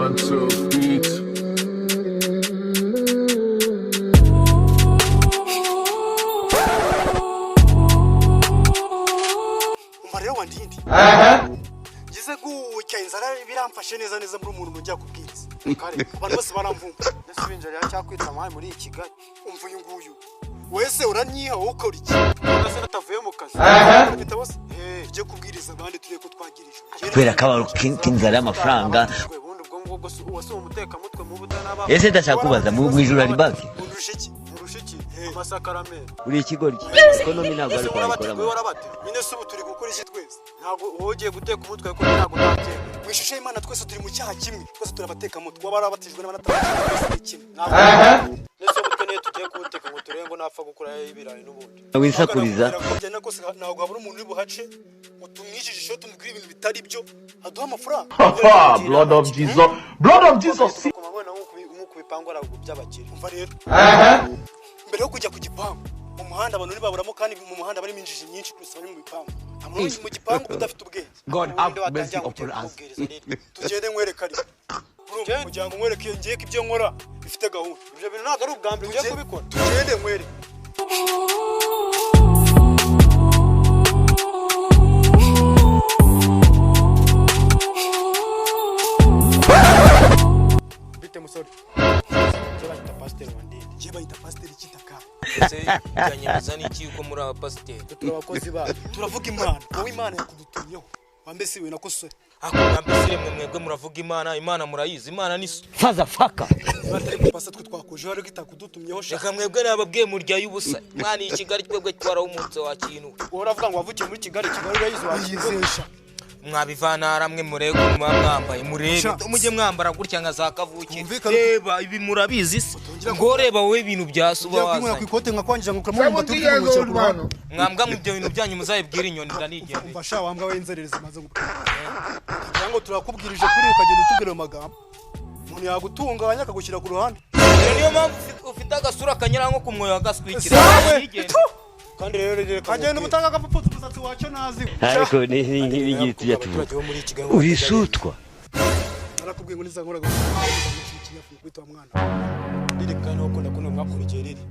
Pronto Beat. Umva wandindi. Ngize gucya inzara biramfashe neza neza muri umuntu njya kubwiriza. Kare abantu bose baramvumba. Ndetse binjari cyakwitsa amaye muri iki Kigali. Umva uyu nguyu. Wese uranyiha wowe ukora iki? Nase natavuye mu kazi. Bitabo se? Tujye kubwiriza abandi turebe ko twagirijwe. Kubera kabaro k'inzara y'amafaranga. Ubundi ubwo ngubwo wose umuteka mutwe mu butanaba. Ese ndashaka kubaza mu ijuru ari banki? Undusha iki? Undusha iki? Amasakarame. Uri ikigoryi. Ekonomi ntabwo ari kwayikora. Nyine se ubu turi gukora iki twese? Ntabwo wowe ugiye guteka umutwe ko ntabwo nabyemera. Mu ishusho y'Imana twese turi mu cyaha kimwe. Twese turabateka mutwe. Wabarabatijwe n'abanatatijwe twese kimwe. Nese umutwe niyo tugiye kuwuteka ngo turebe ngo napfa gukura ibirayi n'ubundi. Wisakuriza. Ntabwo habura umuntu uri buhace ngo tumwijijishe tumubwire ibintu bitari byo aduha amafaranga. Blood of Jesus. Blood of Jesus. Nk'uko bipangwa by'abakire. Umva rero. Mbere yo kujya ku gipangu mu muhanda abantu ntibaburamo kandi mu muhanda barimo injiji nyinshi kurusha abari mu bipangu. Nta muntu mu gipangu udafite ubwenge. God have mercy upon us. Tugende nkwereka ariko. Kugira ngo nkwereke ngiye ko ibyo nkora bifite gahunda. Ibyo bintu ntabwo ari ubwa mbere ugiye kubikora. Tugende nkwereke. Bite musore. Njye bayita pasiteri Wandindi. Njye bayita pasiteri Kitaka. Ese byanyemeza n'iki yuko muri abapasiteri? Turi abakozi bayo. Turavuga Imana. Wowe Imana yakudutumyeho. Wambese we nakosore. Ako mwambese mwe mwebwe muravuga Imana, Imana murayizi, Imana ni so. Faza faka. Batari kupasa twe twakoje ariko itakudutumyeho sha. Reka mwebwe nababwiye murya y'ubusa. Mwana i Kigali twebwe twarawumutse wa kintu. Wowe uravuga ngo wavukiye muri Kigali, Kigali urayizi wayizesha. Mwabivana haramwe murebe mwambaye murebe mujye mwambara gutya nka za kavukire. Reba ibi murabizi se. Ngo reba wowe ibintu byasuba waza. Ku ikote nka kwanjira ngo ukamwumva turi kumukira ku ruhande. Mwambwa mu ibyo bintu byanyu muzayibwira inyoni ndanigendeye. Umva sha wambwa we inzererezi maze kugira ngo turakubwirije kuri ukagenda utubwira amagambo. Umuntu yagutunganya akagushyira ku ruhande. Niyo mpamvu ufite agasura kanyura nko ku mwoyo agaswikira. Kandi rero reka agenda ubutanga agapfupfutse umusatsi wacyo nazi. Ariko ni nk'ibi tujya tuvuga. Urisutwa. Narakubwiye ngo nizangora ikinyafu kwitwa mwana. Riri kandi ukunda kuno mwakurikiye riri.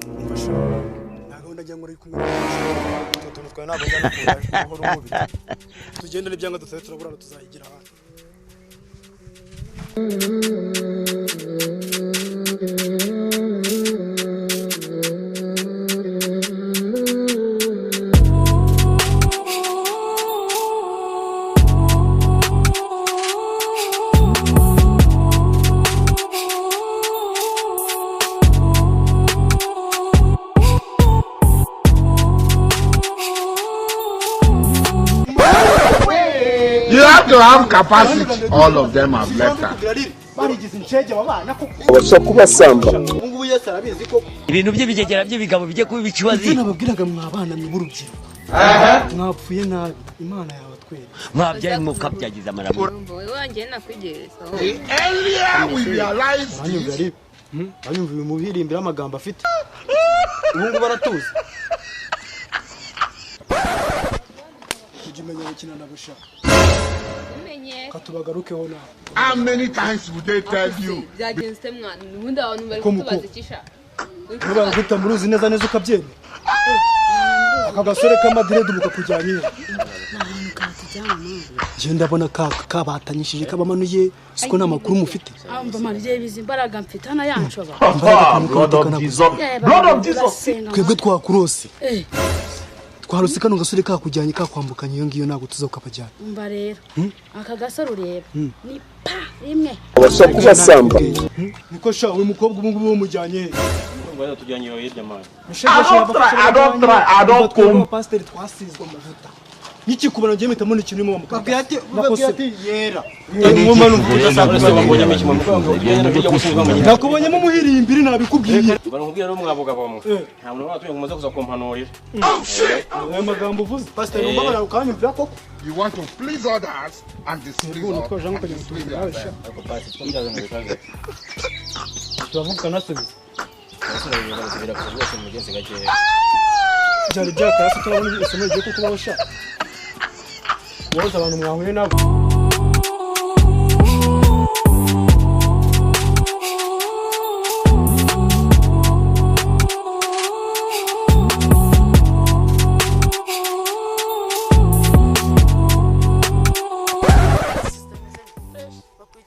Umva sha. Ntabwo ndagira ngo uri kumwe. Utuntu twawe ntabwo njya nukunda uhora umubita. Tugende n'ibyanga dutaye turaburana tuzayigira hano. You have to have capacity. All of them have left her. Ibintu by'ibigegera by'ibigabo bijye kuba ibikibazi. Nababwiraga mwabana mwe b'urubyiruko. Mwapfuye nabi Imana yabatwereka. Mwabyaye mukabyagiza amaramu. Wowe wanjye nakwigereza. Earlier we realized this. Banyumva uyu mubirimbira amagambo afite. Ubu ngubu aratuzi. Ujye umenya gukina na busha. Umenye. Katubagarukeho nawe. How many times would they tell you? Byagenze mwana. Ubundi abantu bari kutubaza ikisha. Niba baguta muri uzi neza neza ukabyemera. Aka gasore k'amadirede mukakujyanye. Njye ndabona kabatanyishije kabamanuye siko nta makuru mufite. Umva mwana igihe bizi imbaraga mfite hano yancoba. Blood of Jesus. Blood of Jesus. Twebwe twakurose. Twarose kano gasore kakujyanye kakwambukanye iyo ngiyo ntabwo tuza kukabajyana. Umva rero aka gasore ureba ni pa rimwe. Niko sha uyu mukobwa ubu ngubu mujyanye. I don't try, I don't come. Pasiteri twasizwe amavuta. Nikikubona ngiye mpita mbona ikintu urimo Babwira ati yera. Nakubonyemo umuhirimbiri nabikubwiye. Baramubwira rero mwabugabo mwe. Nta muntu watuye ngo muze kuza kumpanurira. Ayo magambo uvuze pasiteri umbabara ukanyumvira koko. You want to please others and displease Ubu others. twaje ngo kujya gutumira nawe sha. Ariko pasi twabyaza ngo bikaze. Turavuga nasubiza. Barasubira rwose mugenzi gakeya. Byari byakase turabona isomo rigiye kukubaho sha. Woza abantu mwahuye nabo.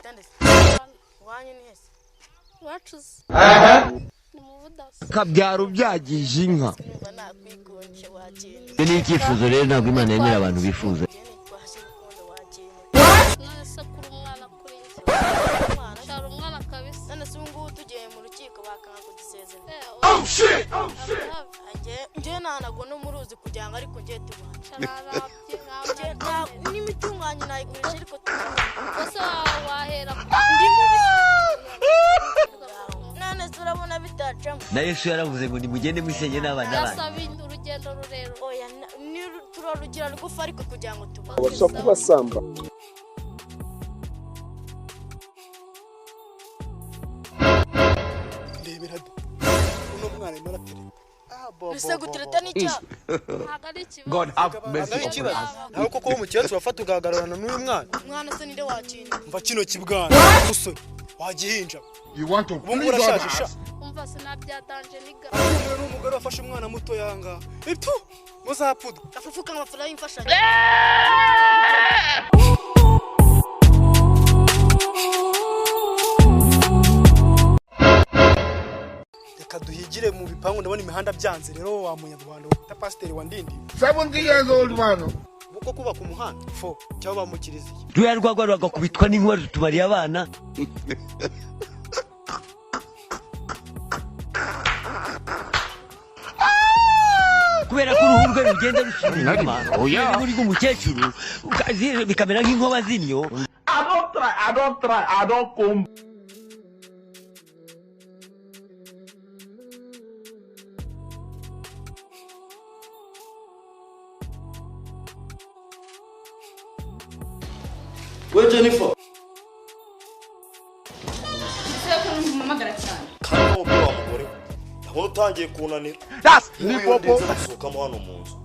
Bakwita ndetse. Wanyu ni hese. Wacuze. Ni mu budasa. Kabyaro byagije inka. Numva nakwigunje wakintu. Ni icyifuzo rero ntabwo Imana yemera abantu bifuza. None se kuri umwana kuri njye. Shara umwana kabisa. None se ubu ngubu tugiye mu rukiko bakanga kudusezera. Oh shit! Oh shit! Njye nanago no mu ruzi kugira ngo ariko njye tubana. Shararabye nkawe. N'imitunganyo nayigurisha ariko tubana. Ese wahera ndi mubi. None se urabona bitacamo. Na Yesu yaravuze ngo nimugende mwisenye n'abana banyu. Ndasaba urugendo rurerure. Oya ni turarugira rugufi ariko kugira ngo tubane. Abasha kubasamba. Ndebera da. Uno mwana arimo aratereta. Ese gutereta ni icyaha? Ntabwo ari ikibazo. God have mercy upon us. Nawe koko w'umukecuru afata ugahagararana n'uyu mwana. Umwana se ninde wakintu? Mva kino kibwana. Musore wagihinja. You want to Ubu ngubu please urashaje sha. others. Umva sinabyadanje niga. Uyu ni umugore wafashe umwana muto yanga. Ipfu muzapfudwa. Afufuka amafaranga y'imfashanyo. Reka duhigire mu bipangu ndabona imihanda byanze rero wa munyarwanda wita pasiteri wa Ndindi. 70 years old man. Uko kubaka umuhanda fo cyangwa bamukiriziye. Ruriya rwagwa rwagakubitwa n'inkuba rutumariye abana. Kubera ko uruhu rwe rugenda rusubira inyuma, uruhu rw'umukecuru bikamera nk'inkoba z'inyo. I don't try, I don't try, I don't come. We Jennifer. Mpamagara cyane. Kandi wowe wa mugore we, ndabona utangiye kunanira. That's Nk'uyu Lipopo. ndetse gusohokamo hano mu nzu.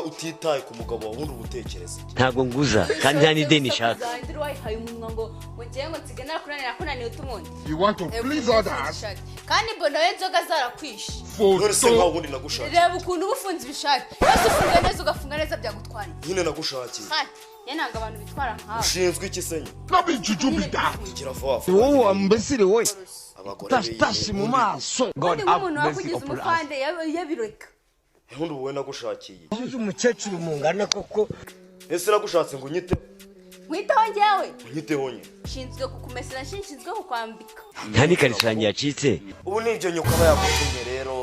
Utitaye ku mugabo wawe ubundi ubutekereza. Ntabwo nguza kandi nta n'ideni nshaka. Ndiri wayihaye umunwa ngo ngiye ngo nsige narakunanira kunaniye utubundi. You want to please others. Kandi mbona we inzoga zarakwishe. None se nkaho ubundi nagushakiye. Reba ukuntu uba ufunze ibishati. Yose ufunga neza ugafunga neza byagutwara. Nyine nagushakiye. Kandi njye ntabwo abantu bitwara nkawe. Ushinzwe iki se nyine? No be juju be that. Gira vuba vuba. Wowe wambesire we. Abagore Tashi mu maso. Ubundi nk'umuntu wakugize umufande yabireka. Ubundi wowe nagushakiye. Uzi umukecuru mungana koko. Ese nagushatse ngo unyite Nkwitaho njyewe. unyiteho nyine. Nshinzwe kukumesera nshinzwe kukwambika. Nta n'ikariso yanjye yacitse. Ubu ni ibyo nyoko aba yagutumye rero.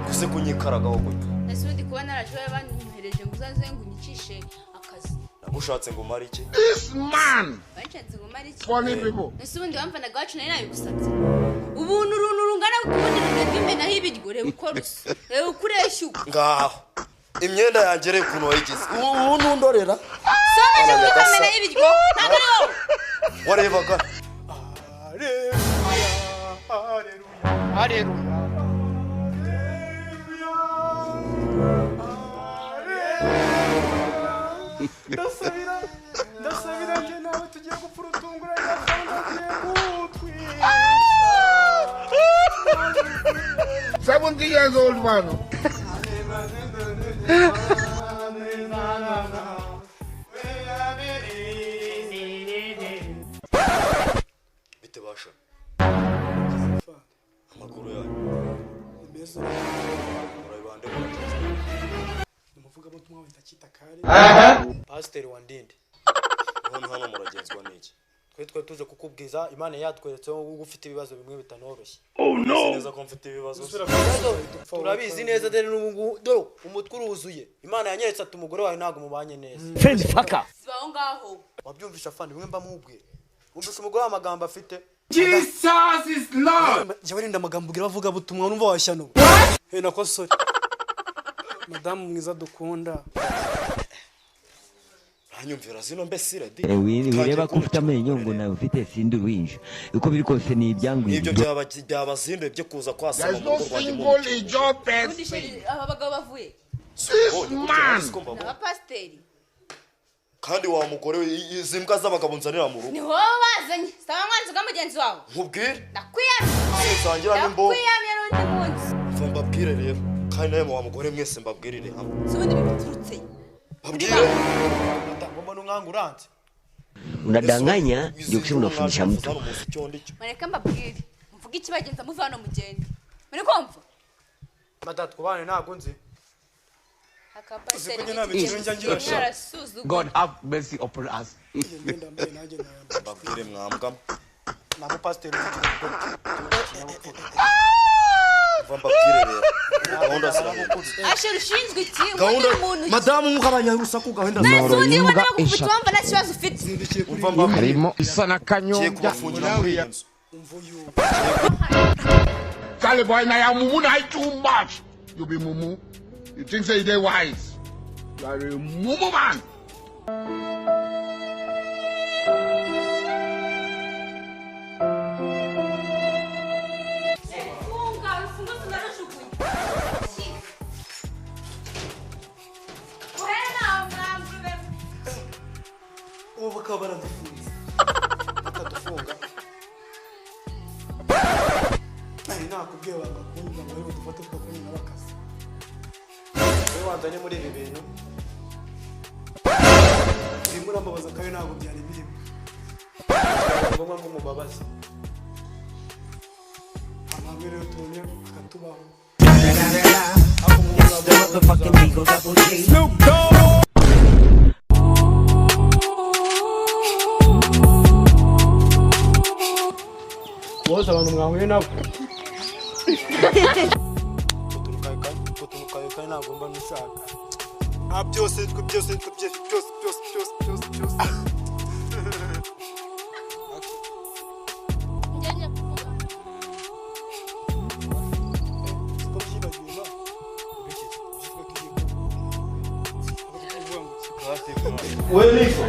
Gusa kunyikaragaho gutyo. Ese ubundi kuba naraje iwawe banyohereje ngo uzaze ngo unyicishe akazi. Nagushatse ngo umare iki? This man. Banshatse ngo umare iki? Funny people. Ese ubundi wamvanaga iwacu nari nabigusabye. Ubuntu uruntu rungana ubundi rugenda imenaho ibiryo reba uko rusa. Reba uko ureshya uko. Ngaho. Imyenda yanjye reba ukuntu wayigize. Ubu ntundorera. Soma ejo bundi ukamenaho ibiryo. Ntabwo ari wowe. Warebaga. Haleluya. Haleluya. Ndasabira ndasabira njye nawe tugiye gupfa urutunguranye kandi agiye gutwica. 70 years old man. Bite basha. Amakuru yanyu. Ni meza. Murabibande muragenza. Ni umuvugabutumwa wita Kitakari. Pasiteri wa Ndindi. None hano muragenzwa n'iki? Twe twari tuje kukubwiza Imana yatweretse wowe ufite ibibazo bimwe bitanoroshye. Oh no. Neza ko mfite ibibazo. Turabizi neza dore n'ubu ngubu dore umutwe uruzuye. Imana yanyeretse ati umugore wawe ntabwo mubanye neza. Friend fucker. Siba aho ngaho. Wabyumvisha afande bimwe mba mubwira. Wumvisha umugore amagambo afite. Jesus is Lord. Jya wirinda amagambo ugira abavuga butumwa numva washyano. He nako sorry. Madamu mwiza dukunda. Uranyumvira zino mbesire di. Wireba ko ufite amenyo ngo nawe ufite sindi uruhinja. Uko biri kose ni Nibyo ibyangwiriye. byabazinduye byo kuza kwasama There's mu no rugo rwanjye mu single Ijaw Ubundi person. sheri aba bagabo bavuye. This man. Ni abapasiteri. Kandi wa mugore we izi mbwa z'abagabo nzanira mu rugo. Ni wowe bazanye. Saba mwanzi bwa mugenzi wawe. Nkubwire. Ndakwiyamye. Sinsangira n'imbogo. Ndakwiyamye n'undi munsi. Mva mbabwire rero. Kandi nawe wa mugore mwese mbabwirire hamwe. Si ubundi biturutse. Babwire. Ngomba n'umwanga uranze. Unadanganya ndio kusema unafundisha mtu. Mureke mbabwire. Mvuge ikibagenza muve hano mugende. Muri kumva? Mada twubane ntabwo nzi. Akapasiteri God have mercy upon us. Mbabwire mwambwa. Na mupasiteri Mva mbabwire rero. Gahunda zirahindutse. Ashe rushinzwe iki? Gahunda umuntu madamu mugabanya urusaku gahunda Nese undi ubona bagukubita wumva nta kibazo ufite. Harimo isa na Ngiye kanyombya. kubafungira muri iyi nzu. Charlie boy, now your mumu na too much. You be mumu. You think say you dey wise. You are a mumu man. Funga urufunguzo ndarujugunya. Uhere nawe mwangurube. Ubu bakaba baradufunze. Batadufunga. Nari nakubwiye banga kunywa ngo aribo dufate tukakunywa n'abakazi. Wowe wanzanye muri ibi bintu. Urimo urambabaza kandi ntabwo byari birimo. Byaba ngombwa ngo umubabaze. Amahame rero tubonye akatubaho. Bose abantu mwahuye nabo. Utuntu kawe kawe ntabwo mba nshaka. Ah, byose byose byose byose byose byose byose byose. Njye kuvuga. Siko byibagiwe na. Siko tugiye kuvuga. Wewe niko.